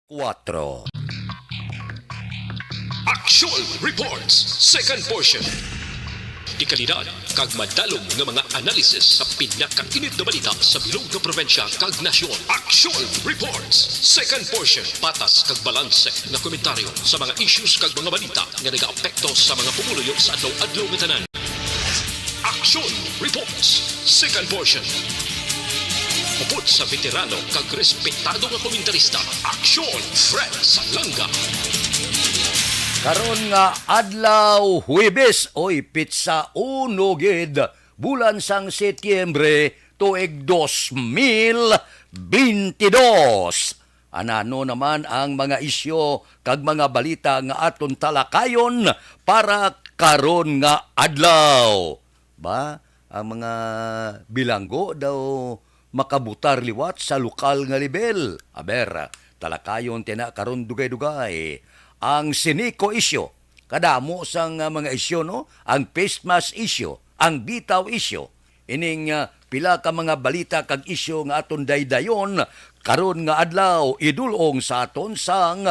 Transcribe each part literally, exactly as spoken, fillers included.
Kuwatro. Action Reports, second portion. Dekalidad kag madalom nga mga analysis sa pinakainit nga balita sa bilog nga probinsya kag nasyon. Action Reports, second portion. Patas kag balanse nga komentaryo sa mga issues kag mga balita nga nagaapekto sa mga pumuluyo sa adlaw-adlaw nga tanan. Action Reports, second portion. Upod sa veterano kag respetado nga komentarista, Action Fred Salanga. Karon nga adlaw, Huwebes, oy, pitsa uno gid, bulan sang Setyembre, tuig dos mil bentidós. Anano naman ang mga isyu kag mga balita nga aton talakayon para karon nga adlaw? Ba, ang mga bilanggo daw makabutar liwat sa lokal nga lebel. Aber, talakayon tina karon dugay-dugay ang Sineco issue. Kadamo sang, ah, mga isyu, no? Ang face mask issue, ang bitaw issue. Ining, ah, pila ka mga balita kag isyu nga aton daydayon karon nga adlaw, idul-ong sa aton sang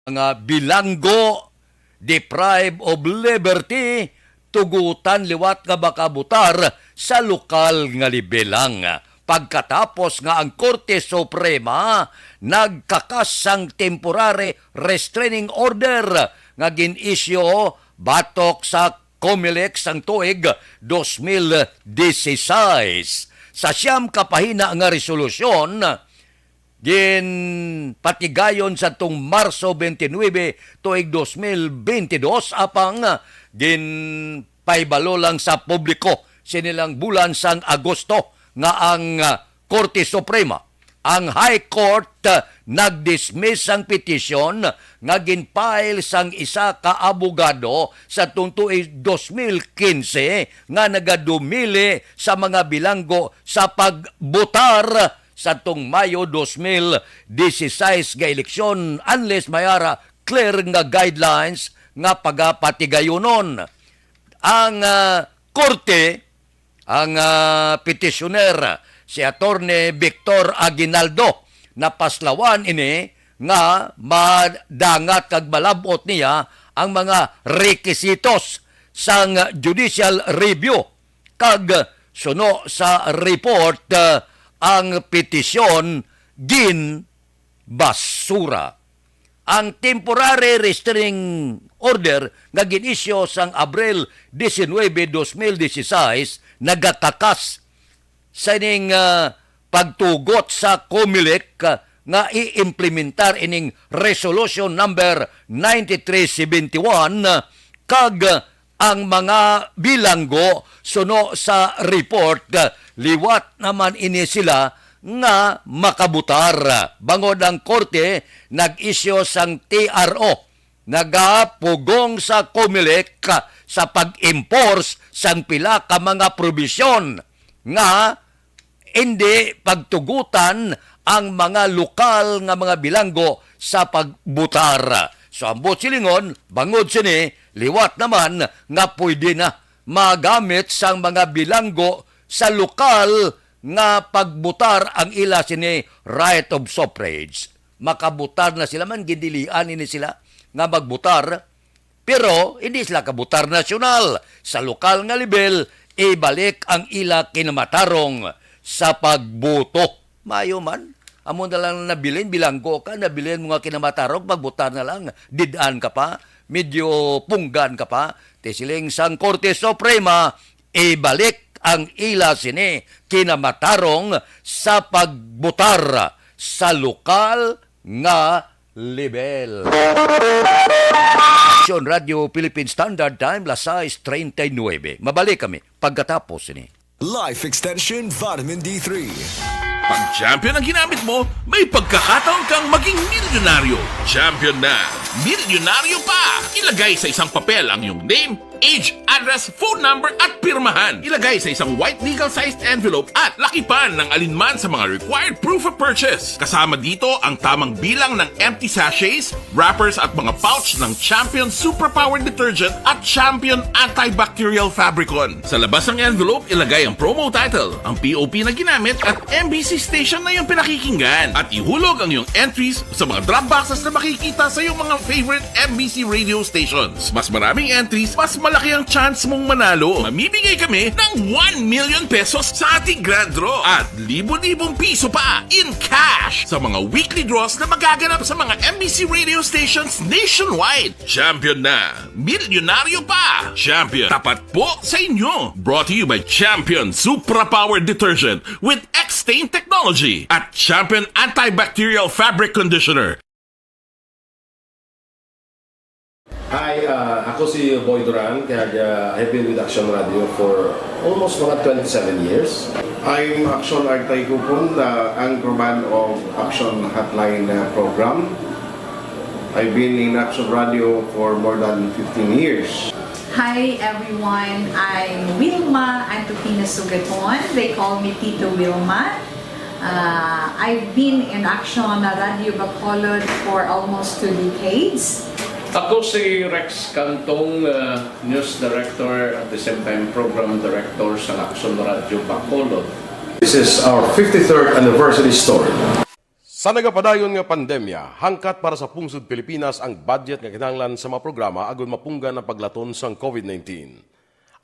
mga bilanggo, deprive of liberty, tugutan liwat nga makabutar sa lokal nga lebel lang. Pagkatapos nga ang Korte Suprema nagkakas sang temporary restraining order nga gin-issue batok sa Comelec sang tuig dos mil dieciséis. Sa siyam ka pahina nga resolusyon, ginpatigayon sa tong Marso twenty-nine, tuig dos mil twenty-dos, apang ginpahibalo lang sa publiko sini lang bulan sang Agosto nga ang, ah, Korte Suprema, ang High Court, ah, nag-dismiss sang petisyon nga gin-file sang isa ka abogado sa tong tuig dos mil quince nga nagadumili sa mga bilanggo sa pagbotar sa tong Mayo dos mil dieciséis nga eleksyon unless may ara clear nga guidelines nga pagapatigayonon. Ang, ah, korte, ang, ah, petisyoner, si Attorney Victor Aguinaldo, napaslawan ini nga madangat kag malab-ot niya ang mga rekisitos sang judicial review kag suno sa report, ah, ang petisyon ginbasura. Ang temporary restraining order nga gin-isyu sang Abril diecinuebe, dos mil dieciséis nagakakas sa ining, ah, pagtugot sa Comelec, ah, nga i-implementar ining Resolution Number ninety-three seventy-one, ah, kag ang mga bilanggo suno sa report, ah, liwat naman ini sila nga makabutar. Bangod ang korte nag-isyu sang T R O, nagapugong sa Comelec, ah, sa pag-enforce sang pila ka mga probisyon nga indi pagtugutan ang mga lokal nga mga bilanggo sa pagbutar. So, ang buot silingon, bangod sini, liwat naman nga pwede na magamit sang mga bilanggo sa lokal nga pagbutar ang ila sini right of suffrage. Makabutar na sila man, gindilian ini sila nga magbutar. Pero hindi sila kabutar nasyonal. Sa lokal nga level, ibalik ang ila kinamatarong sa pagboto. Maayo man, amo na lang nabilin, bilanggo ka, nabilin mo nga kinamatarong, magbutar na lang, did-an ka pa, medyo punggan ka pa. Ti siling sang Korte Suprema, ibalik ang ila sini kinamatarong sa pagbutar sa lokal nga level. Aksyon Radio Philippine Standard Time, las sais treinta y nueve. Mabalik kami pagkatapos sini. Life Extension Vitamin D three. Pag champion ang ginamit mo, may pagkakataon kang maging milyonaryo. Champion na, milyonaryo pa! Ilagay sa isang papel ang iyong name, age, address, phone number, at pirmahan. Ilagay sa isang white legal-sized envelope at lakipan ng alinman sa mga required proof of purchase. Kasama dito ang tamang bilang ng empty sachets, wrappers at mga pouch ng Champion Superpower Detergent at Champion Antibacterial Fabricon. Sa labas ng envelope, ilagay ang promo title, ang P O P na ginamit at M B C station na iyong pinakikinggan. At ihulog ang iyong entries sa mga drop boxes na makikita sa iyong mga favorite M B C radio stations. Mas maraming entries, mas malaki ang chance mong manalo. Mamimigay kami ng one million pesos sa ating grand draw at libo-libong piso pa in cash sa mga weekly draws na magaganap sa mga M B C radio stations nationwide. Champion na! Milyonaryo pa! Champion, tapat po sa inyo! Brought to you by Champion Supra Power Detergent with X-Stain Technology at Champion Antibacterial Fabric Conditioner. Hi, uh, ako si Boy Duran, kag uh, I've been with Action Radio for almost mga twenty-seven years. I'm Action Artay Kupon, the anchorman of Action Hotline uh, program. I've been in Action Radio for more than fifteen years. Hi everyone, I'm Wilma Antokina Sugaton. They call me Tito Wilma. Uh, I've been in Action Radio Bacolod for almost two decades. Ako si Rex Cantong, uh, news director, at the same time program director sa Action Radio Bacolod. This is our fifty-third anniversary story. Sa nagapadayon nga pandemya, hangkat para sa pungsod Pilipinas ang budget nga kinahanglan sa mga programa agud mapunggan ang paglaton sang COVID nineteen.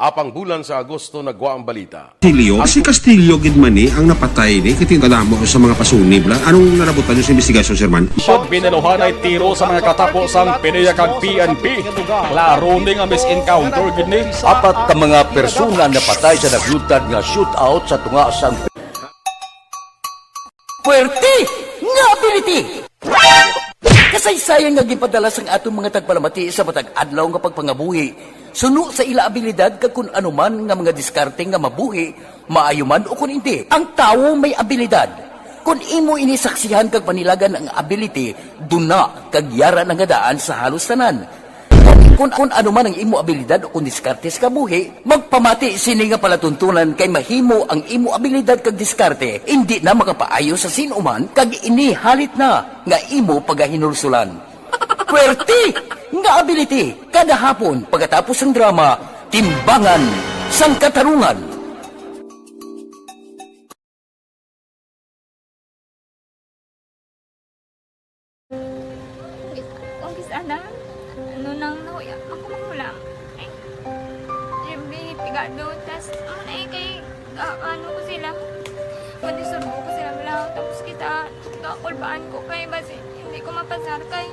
Apang bulan sa Agosto nagwa ang balita. Castillo, si Castillo gid man ni ang napatay ni, kay kadamo sa mga pasunib la. Anong nalabutan niyo sa investigasyon, Sir Man? Pagbinaluhanay tiro sa mga katapo sang PDEA kag P N P. Klaro ni nga mis-encounter gid ni. Apat ka mga persona napatay sa naglutad nga shootout sa tunga sang Puwerte nga ability! Kasaysayan nga ginpadala sang aton mga tagpalamati sa matag adlaw nga pagpangabuhi suno sa ila abilidad kag kun ano man nga mga diskarte nga mabuhi, maayo man o kun indi. Ang tawo may abilidad. Kun imo ini saksihan kag panilagan ang ability, duna kag yara na nga daan sa halos tanan. Kun, kun ano man ang imo abilidad o kun diskarte sa kabuhi, magpamati sini nga palatuntunan kay mahimo ang imo abilidad kag diskarte indi na makapaayo sa sin-o man kag ini halit na nga imo pagahinulsulan. Puwerte nga ability kada hapon pagkatapos sang drama, Timbangan sang Katarungan. Kung kis-, kung kis-, ana, ano nang nahuya, ako magulang. Ay, Jimmy, pigado, tas, ano na eh, kay, ah, ano ko sila, madisturbo ko sila, wala, tapos kita, kakulbaan ko kay, basi, hindi ko mapasar kay.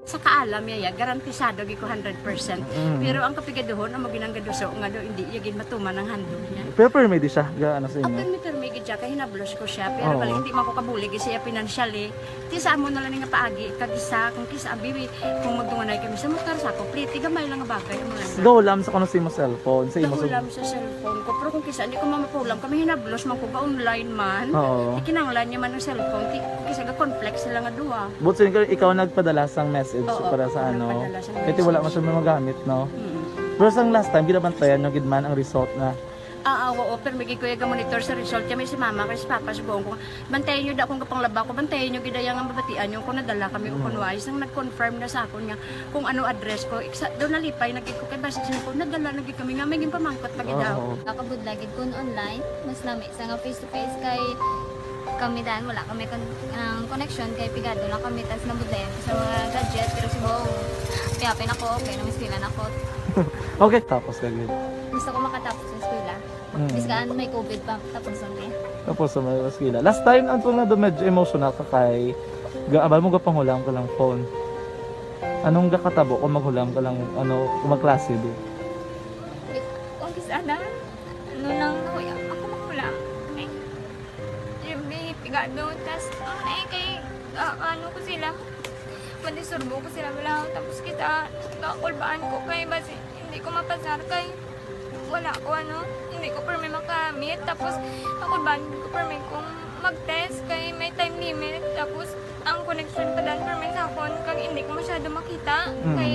Sa kaalam niya, ya, garantisado gid ko hundred percent. Mm. Pero ang kapigaduhon, amo ginang gaduso nga do, hindi iya gid matuman ang handog niya. Pero permi di siya, ga ano sa inyo? Permi, permi gid siya, kay hinablos ko siya. Pero Oo. Bali, hindi man ko kabulig siya financially. Ti sa amo na lang nga paagi, kag isa, kung kisa, abi, kung magdunganay kami sa motor, sa ako, pliti, gamay lang nga bagay, amo lang. Gahulam sa kuno sa imo cellphone, sa imo Gahulam sa cellphone ko. Pero kung kisa, hindi ko mamapulam. Kami hinablos man ko ba online man. Oo. Ikinanglan niya man ang cellphone. Ti, kisa ga-conflict sila nga duwa. But sa ikaw, ikaw nagpadala sang message Oo, para sa ano. nagpadala sang Kaya wala man message. Siya magamit, no? Mm. Pero sang last time, ginabantayan nyo gid man ang result na. Ah, ah, oo, pero may gid ko iya ga-monitor sa result niya. May si mama kay si papa sugoon ko. Bantayan niyo da kung kapanglaba ko. Bantayan niyo gid iya nga mabatian niyo kung nadala kami o kung wala. Sang nag-confirm na sa akon nga kung ano address ko. Iksa, doon nalipay na gid ko kay basi siya ko. Nadala na gid kami nga may ginpamangkot pa gid daw. Oo. Nakabudlay gid kun online, mas lami sa nga face to face kay kami dan wala kami kon ang connection kay pigado lang kami tas nabudlayan ko sa mga gadget pero siguro happy ako okay na mas pila na ko. Okay, tapos ka gid. Gusto ko makatapos sa eskwela. Mm. Biskaan may covid pa tapos ang eh. Tapos sa mga eskwela. Last time, ang tunga do medyo emotional ka kay gaabal mo gapanghula ang kalang phone. Anong gakatabo kung maghulam ka lang, ano, kung magklase di? Kung kis-a na, ano lang, nahuya ako maghula. Ay, siyempre, pigado. Tas, ang ay kay, ah, ano ko sila, madisturbo ko sila wala. Tapos kita, kakulbaan ko kay basi hindi ko mapasar kay wala ko ano, hindi ko permi makamit. Tapos, kakulbaan ko permi kung mag-test kay may time limit. Tapos, ang connection pa dan permi sa akon kag hindi ko masyado makita. Mm. Kay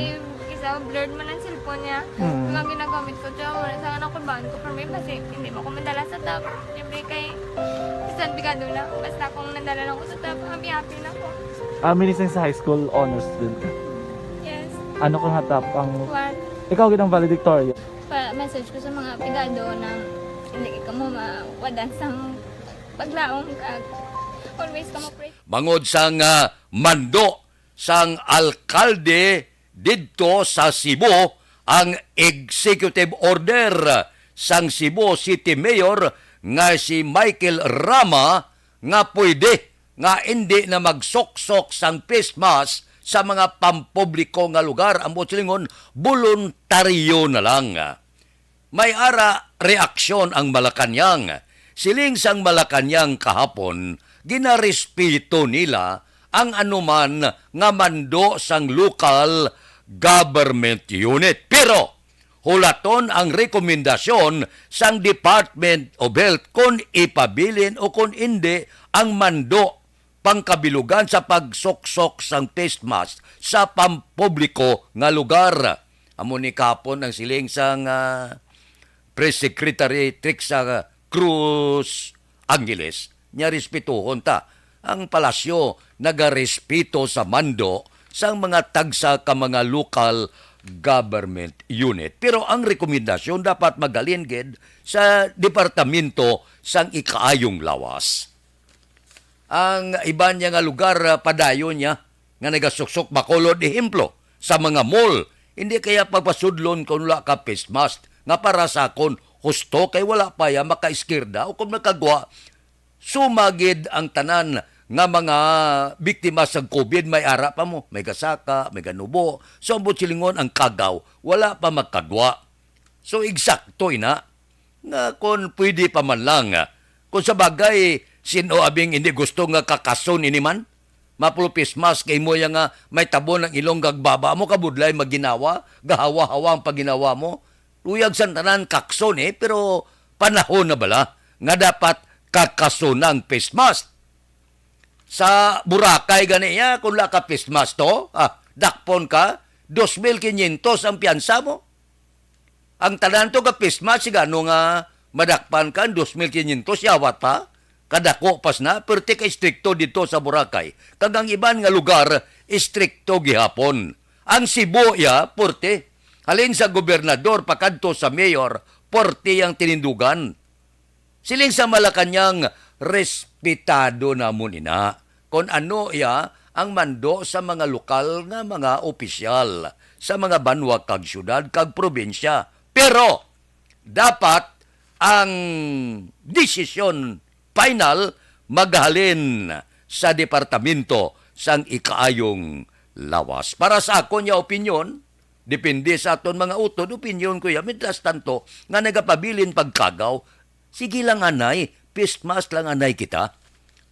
isa blurred man ang cellphone niya. Mm. Kaya ginagamit ko siya wala sa anak ko baan ko permi kasi hindi mo ko madala sa top. Siyempre kay bisan pigado na basta kung nadala lang ko sa top, happy happy na ko. Ah, minising sa high school honors din ka. Yes. Ano ka nga top ang... One. Ikaw gid ang valedictorian. Pa message ko sa mga pigado na hindi ka mo mawadan sa paglaong kag always ka mo pray. Bangod sang ah, mando sang alkalde didto sa Cebu ang executive order sang Cebu City Mayor nga si Michael Rama nga pwede nga indi na magsuksok sang face mask sa mga pampubliko nga lugar, ang buot silingon, boluntaryo na lang. May ara reaksyon ang Malacañang. Siling sang Malacañang kahapon, ginarespeto nila ang anuman nga mando sang local government unit. Pero hulaton ang rekomendasyon sang Department of Health kon ipabilin o kon indi ang mando pangkabilugan sa pagsuksok sang face mask sa pampubliko nga lugar. Amo ni kahapon ang siling sang ah, Press Secretary Trixa Cruz Angeles. Nya respetuhon ta. Ang palasyo nagarespeto sa mando sang mga tagsa ka mga local government unit. Pero ang rekomendasyon dapat magalin gid sa Departamento sang Ikaayong Lawas. Ang iban niya nga lugar, ah, padayon niya nga nagasuksok bakulod, ehemplo, sa mga mall. Hindi kaya pagpasudlon kung wala ka face mask nga para sa akon husto kay wala pa ya makaiskirda o kung makagwa sumagid ang tanan nga mga biktima sa covid may ara pa mo, may gasaka, may ganubo. So, ang buot silingon ang kagaw, wala pa magkagwa. So, eksakto ina nga kung pwede pa man lang, ah, kung sa bagay, sino abing hindi gusto nga kakason ini man? Mapulpis mas kay mo ya nga may tabon ang ilong gagbaba mo, kabudlay maginawa, gahawa-hawa ang paginawa mo. Luyag sa tanan kakson eh, pero panahon na bala nga dapat kakasonang face mask. Sa Boracay gani ya, kung la ka face mask to, ah, dakpon ka, dos mil kinyentos ang piyansa mo. Ang tanan to ka face mask, sigano nga madakpan ka, dos mil kinyentos, yawat pa. Kadako pas na, perti ka istrikto dito sa Boracay. Kag ang iban nga lugar, istrikto gihapon. Ang Cebu, ya, porte. Halin sa gobernador pakadto sa mayor, porte ang tinindugan. Siling sa Malacañang, respetado namon ina kon ano iya ang mando sa mga lokal nga mga opisyal sa mga banwa kag syudad kag probinsya. Pero dapat ang desisyon final maghalin sa Departamento sang Ikaayong lawas. Para sa akon nga opinyon, depende sa aton mga utod, opinyon ko ya, mientras tanto, nga nagapabilin pagkagaw, sige lang anay, face mask lang anay kita.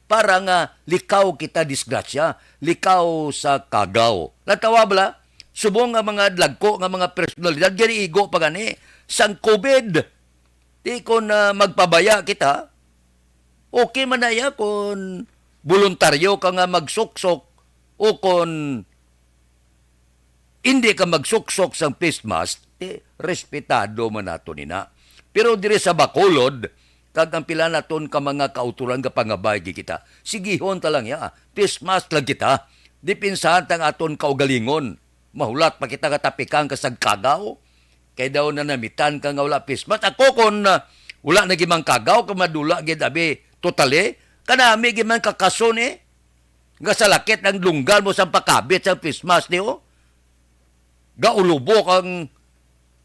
Para nga likaw kita disgrasya, likaw sa kagaw. Natawa bala? Subong nga mga dagko nga mga personalidad, giniigo pa gani sang covid. Di kon, ah, magpabaya kita, okay man na ya kon boluntaryo ka nga magsuksok o kon hindi ka magsuksok sang face mask, eh, respetado man nato nina. Pero diri sa Bacolod, kag ang pila naton ka mga kauturan nga pangabay gid kita, sigihon ta lang ya, face mask lang kita. Depensahan ta ang aton kaugalingon. Mahulat pa kita nga tapikan ka sang kagaw. Kay daw nanamitan ka nga wala face mask. Ako kon, ah, wala na gid man kagaw, kung madula gid abi totally, kanami gid man kakason eh. Nga salakit ang lunggan mo sang pakabit sang face mask niyo. Gaulubok ang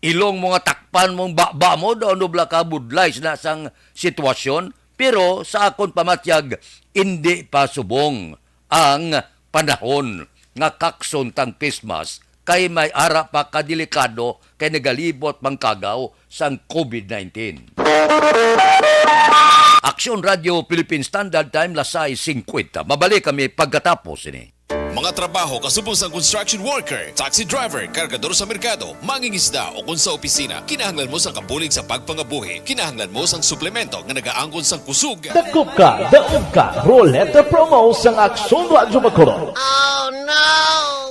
ilong mo nga takpan mong baba mo, daw nubla ka budlay na sang sitwasyon. Pero sa akon pamatyag, indi pa subong ang panahon nga kakson tang face mask kay may ara pa ka delikado kay nagalibot pang kagaw sang covid nineteen. Aksyon Radio Philippine Standard Time, las sais singkwenta. Mabalik kami pagkatapos ini. Mga trabaho kasubong sang construction worker, taxi driver, kargador sa merkado, mangingisda, o kon sa opisina, kinahanglan mo sang kabulig sa pagpangabuhi. Kinahanglan mo sang suplemento nga nagaangkon sang kusog. Dakop ka, daog ka, Roleta Promo sang Aksyon Radyo Bacolod.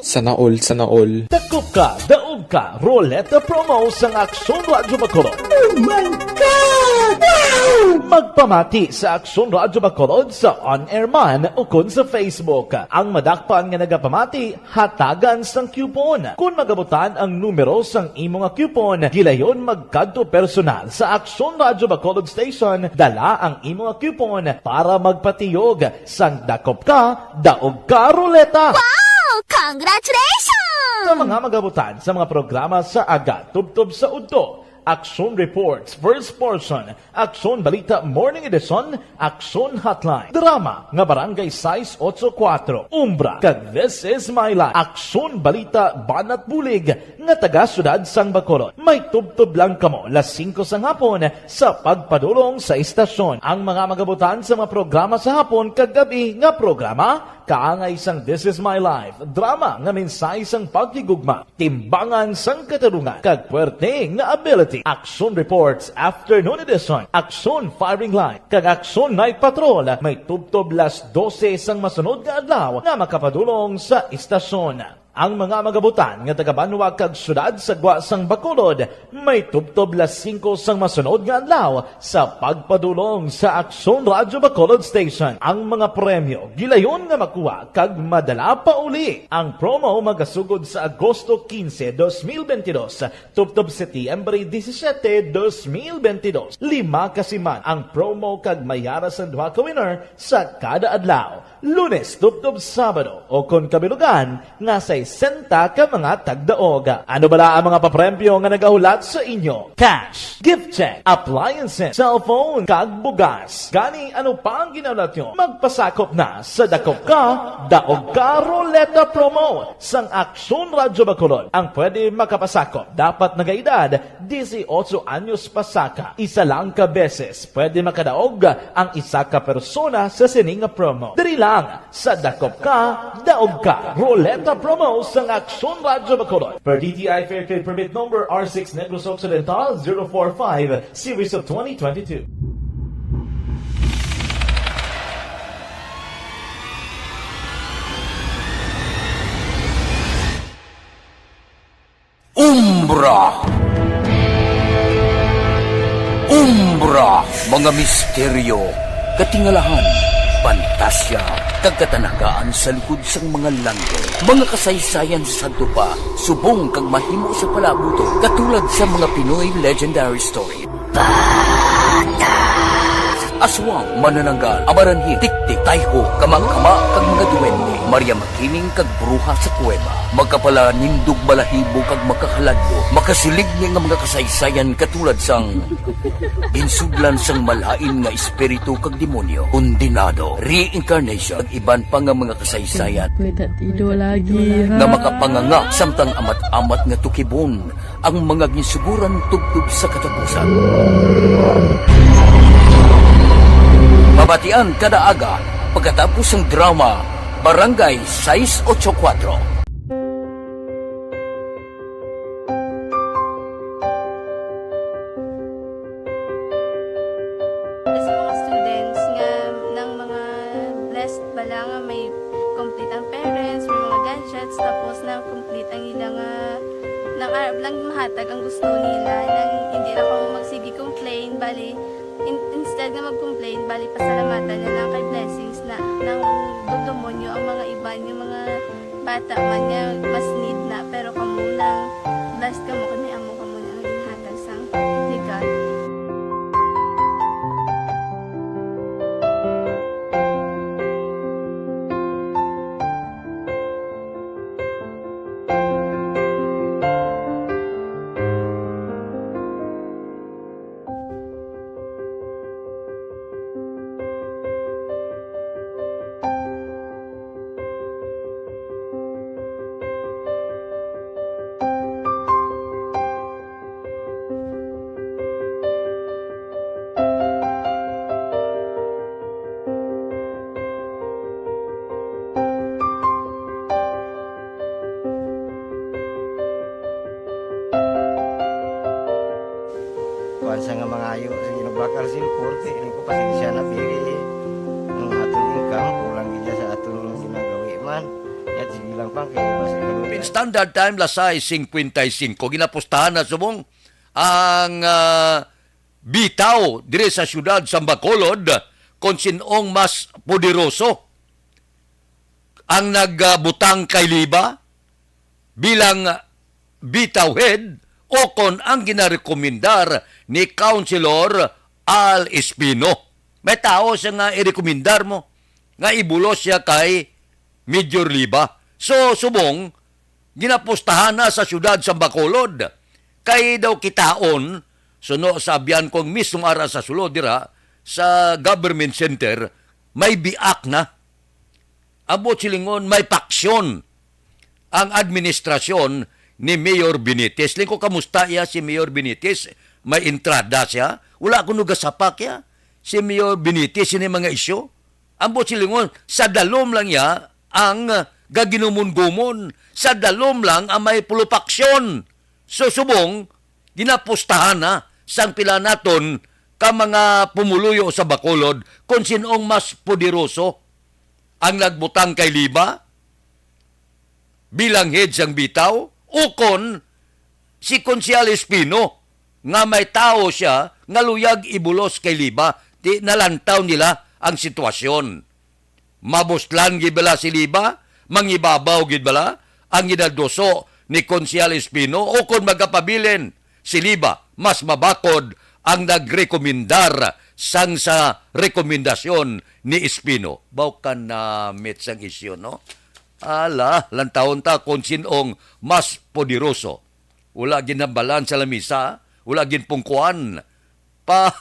Sana all, sana all. Dakop ka, daog ka, Roleta Promo sang Aksyon Radyo Bacolod. Oh my God! Wow! Magpamati sa Aksyon Radyo Bacolod sa on-air man o kon sa Facebook. Ang madakpan nga nagapamati, hatagan sang coupon. Kon magabutan ang numero sang imo nga coupon, gilayon magkadto personal sa Aksyon Radyo Bacolod Station, dala ang imo nga coupon para magpatiyog sang Dakop Ka, Daog Ka Roleta. Wow! Congratulations! Sa mga magabutan sa mga programa sa aga, tubtob sa udto, Aksyon Reports, First Portion, Aksyon Balita Morning Edition, Aksyon Hotline, drama nga Barangay sais ocho kuwatro, Umbra, kag This Is My Life, Aksyon Balita Banat Bulig nga taga Siyudad sang Bacolod. May tubtob lang kamo las singko sang hapon sa pagpadulong sa istasyon. Ang mga magabutan sa mga programa sa hapon kag gab-i nga programa, kaangay sang This Is My Life, drama nga mensahe sang paghigugma, timbangan sang katarungan, kag puwerte nga ability. Aksyon Reports, Afternoon Edition, Aksyon Firing Line, kag Aksyon Night Patrol, may tubtob las dose sang masunod nga adlaw nga makapadulong sa istasyon. Ang mga magabutan nga taga-banwa kag siyudad sa gwa sang Bacolod, may tubtob las singko sang masunod nga adlaw sa pagpadulong sa Aksyon Radyo Bacolod Station. Ang mga premyo gilayon nga makuha kag madala pa uli. Ang promo magasugod sa Agosto quince, dos mil veintidós, tubtob Setyembre disisiete, dos mil veintidós. Lima ka siman ang promo kag may ara sang duha ka winner sa kada adlaw, Lunes tubtob Sabado, o kon kabilugan nga sesenta ka mga tagdaog. Ano bala ang mga papremyo nga nagahulat sa inyo? Cash, gift check, appliances, cellphone, kag bugas. Gani, ano pa ang ginahulat nyo? Magpasakop na sa Dakop Ka, Daog Ka Roleta Promo sang Aksyon Radyo Bacolod. Ang pwede makapasakop dapat nagaedad dieciocho anyos pasaka. Isa lang ka beses pwede makadaog ang isa ka persona sa sini nga promo. Diri lang sa Dakop Ka, Daog Ka Roleta Promo sang Aksyon Radyo Bacolod. Per D T I Fair Trade Permit Number R six Negros Occidental zero four five, Series of twenty twenty-two. Umbra. Umbra, mga misteryo, katingalahan, pantasya, kag katanagaan sa likod sang mga langit. Mga kasaysayan sa sadto pa, subong kag mahimo sa palabuton, katulad sa mga Pinoy legendary story. Aswang, manananggal, amaranhil, tiktik, tayho, kamakama, kag mga duwende, Maria Makiling, kag bruha sa kuweba. Makapalanindog, balahibo kag makakaladlo, makasiling ni nga mga kasaysayan katulad sang ginsudlan sang malain nga espiritu kag demonyo, kondenado, reincarnation, kag iban pa nga mga kasaysayan Pwede ido lagi, ha? nga makapanganga samtang amat-amat nga tukibon ang mga ginsuguran tubtob sa katapusan. Mabatian kada aga pagkatapos sang drama Barangay sais ocho kuatro. Sa mga students nga, ng mga blessed bala nga may complete ang parents, may mga gadgets, tapos na complete ang ila nga, nang arab lang mahatag ang gusto nila, nang hindi na kamo magsige complain, bali, in-, instead nga mag-complain, bali, pasalamatan na lang kay blessings na, nang dumdumo nyo ang mga iban, yung mga bata man nga mas need na, pero kamo lang, blessed kamo kay may amo kamo na nga ginhatag sang ni God. Kuwan sa nga mangayo, sige, nagbakal sin korte, ini ko pasensya na, pili ang aton income, kulang gid sa aton ginagawi man. Yat, sige lang, pang, kay basta Pin Standard Time, las sais cincuenta y cinco. Ginapustahan na subong ang, ah, bitaw diri sa siyudad sa Bacolod kon sin-ong mas poderoso ang nagbutang kay Liba bilang bitaw head o kon ang ginarekomendar ni Councilor Al Espino. May tao siya nga irekomendar mo nga ibulos siya kay Major Liba. So, subong, ginapustahan na sa siyudad sa Bacolod. Kay daw kitaon, suno sa abyan kong mismong ara sa sulod dira, sa government center, may biak na. Ambot silingon, may paksyon ang administrasyon ni Mayor Benitez. Lingko, kamusta iya si Mayor Benitez? May entrada siya? Wala kuno gasapak iya si Mayor Benitez ini mga isyu. Ambot silingon, sa dalom lang iya ang gaginumon-gumon. Sa dalom lang ang may pulupaksyon. So, subong, ginapustahan na sang pila naton ka mga pumuluyo sa Bacolod kon sin-ong mas poderoso ang nagbutang kay Liba bilang head sang bitaw, ukon si Konsehal Espino nga may tawo siya nga luyag ibulos kay Liba, ti nalantaw nila ang sitwasyon. Mabuslan gid bala si Liba? Mangibabaw gid bala ang ginaduso ni Konsehal Espino, ukon magapabilin si Liba, mas mabakod ang nagrekomendar sang sa rekomendasyon ni Espino? Baw ka namit sang isyu, no? Ala, lantawon ta kon sin-ong mas poderoso. Wala ginhambalan sa lamisa, wala ginpungkuan. Pa,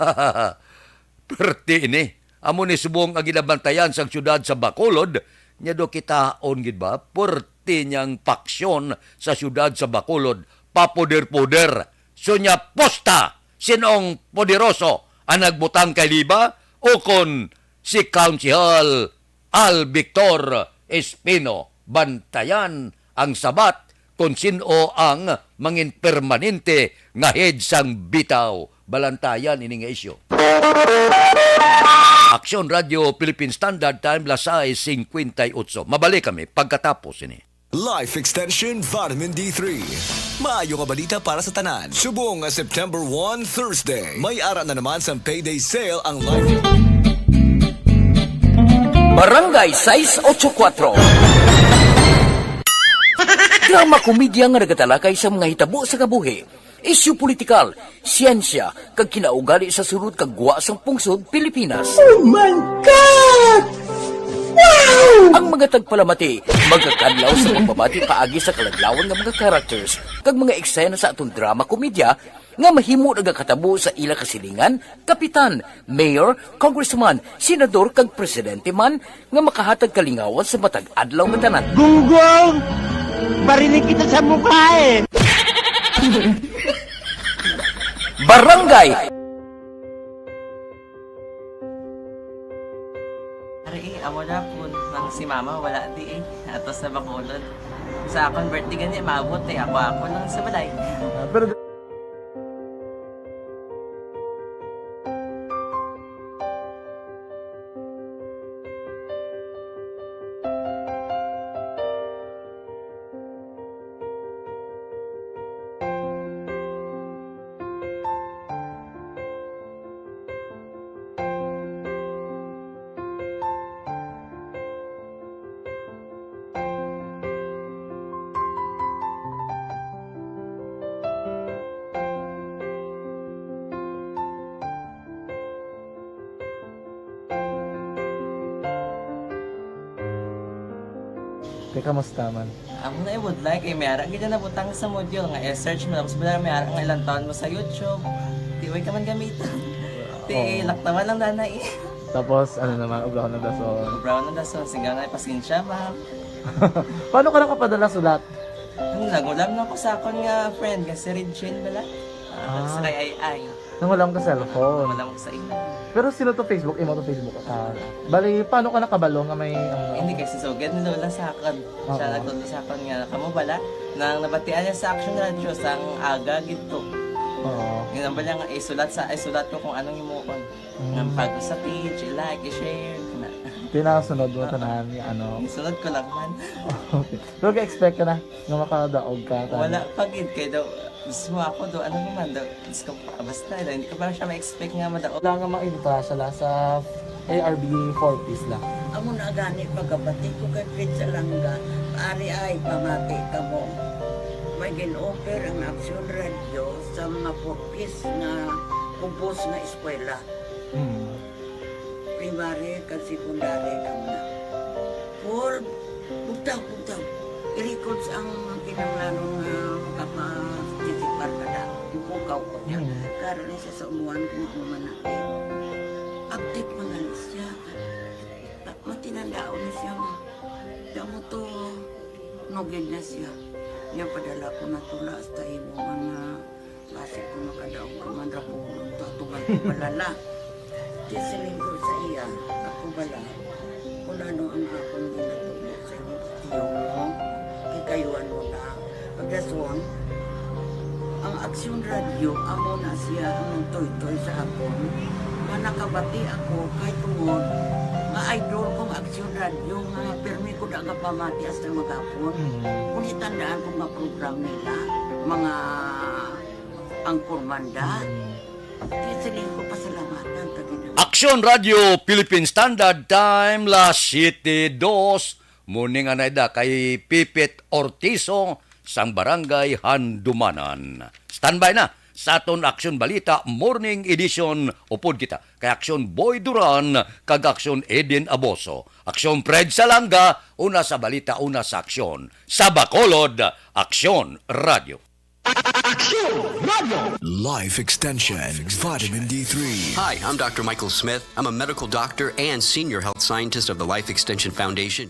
perti ini. Amo ni subong ang ginabantayan sang siyudad sa Bacolod, nya do kitaon gid ba? Perti niyang paksyon sa siyudad sa Bacolod, papoder-poder. So nya, pusta, sin-ong poderoso ang nagbutang kay Liba, ukon si Councilor Al Victor Espino? Bantayan ang sabat kon sin-o ang mangin permanente nga head sang bitaw. Balantayan ini nga isyu. Aksyon Radio Philippine Standard Time, las sais cincuenta y ocho. Mabalik kami pagkatapos ini. Life Extension Vitamin D three. Maayo nga balita para sa tanan. Subong nga September one, Thursday, may ara na naman sang payday sale ang Life. Barangay sais ocho kuatro. Drama komedya nga nagatalakay sa mga hitabo sa kabuhi, isyu politikal, siyensya, kag kinaugali sa sulod kag gwa sang pungsod Pilipinas. Oh my God! Wow! Ang mga Tagpalamati, magakadlaw sa pagbabati paagi sa kaladlawan nga mga characters kag mga eksena sa aton drama komedya nga mahimo nagakatabo sa ila kasilingan, kapitan, mayor, congressman, senador kag presidente man nga makahatag kalingawan sa matag adlaw nga tanan. Gunggong! Barinig kita sa mukha eh! Barangay Ari, eh, amo na po. Nang si mama, wala di eh. Ato sa Bacolod. Sa akon birthday gani, maabot eh. Ako, ako lang sa balay. Ah, pero Te, kamusta man? Amo na, I would like, eh, may ara gid na nabutang sa module nga i-search mo, tapos bala may ara nga ilang taon mo sa YouTube. Di, way ka man gamiton. Ti, oo, laktawan lang dana eh. Tapos, ano naman, ubrahon ng dason. Ubrahon ng dason, singgaw na, pasensya, ma'am. Paano ka nakapadala sulat? Ano, nagulam lang ko sa akon nga friend, nga si Regine bala. Ah, ah, sa kay Ay Ay. Nangulam ka cellphone? Wala mo sa imo. Pero sino to Facebook? Imo to Facebook account? Bali, paano ka nakabalo nga may, ano? Hindi, kay si Sugad ni Lola sa akon. Oo. Siya nagtudlo sa akon nga, kamo bala, nang nabatian niya sa Action Radio, sang aga gid to. Oo. Yun ang bala nga, isulat sa, isulat ko kung anong imuon. Mm. Nga bago sa page, i-like, i-share, na. Tinasunod mo, oo, tanan nga, ano? Isunod ko lang man. Okay. Pero ka-expect ka na nga makadaog ka, tanan? Wala pa gid, kay daw, mismo ako daw, ano naman daw, Diyos ko, ah, basta, hindi ko pa siya ma-expect nga madaog. Wala nga ma-invite sila sa A R B forties lang. Amo na gani, pagkabati ko kay Fred Salanga, ari ay pamati kamo. May gin-offer ang Action Radio sa mga forties nga kubos nga eskwela. Mm. Primary kag secondary lang na. Paul, bugtaw, bugtaw. I-records ang kinahanglanon nga makaparticipar ka na. Ipukaw ko niya. Mm. Karon ni sa umuan kung ano man na. Active man gani siya. Pa-, matinandaon na siya nga. Damo to, nugid na siya. Niya padala ko na tula hasta imo nga basi ko makadaog ka man ra po, tatugan ko balala. Di siling ko sa iya, ako bala, kung ano ang akong ginatubo sa imo, tiyo mo, kikayuan mo na. Pagdason, ang Aksyon Radio, amo na siya ang nagtoytoy sa akon. Nga nakabati ako, kay tungod, nga idol kong Aksyon Radio, nga pirmi ko da nga pamati hasta magapon. Mm. Kung itandaan ko nga program nila, mga Ang kurmanda. Mm. Di siling ko pasalamatan ta Ginoo. Aksyon Radio Philippine Standard Time, las siete dos. Morning, anay da kay Pipit Ortizo sang Barangay Handumanan. Standby na sa aton Aksyon Balita Morning Edition. Upod kita kay Aksyon Boy Duran kag Aksyon Eden Aboso. Aksyon Fred Salanga, una sa balita, una sa aksyon. Sa Bacolod, Aksyon Radio. Action Radio. Life Extension, Vitamin D three. Hi, I'm Doctor Michael Smith. I'm a medical doctor and senior health scientist of the Life Extension Foundation.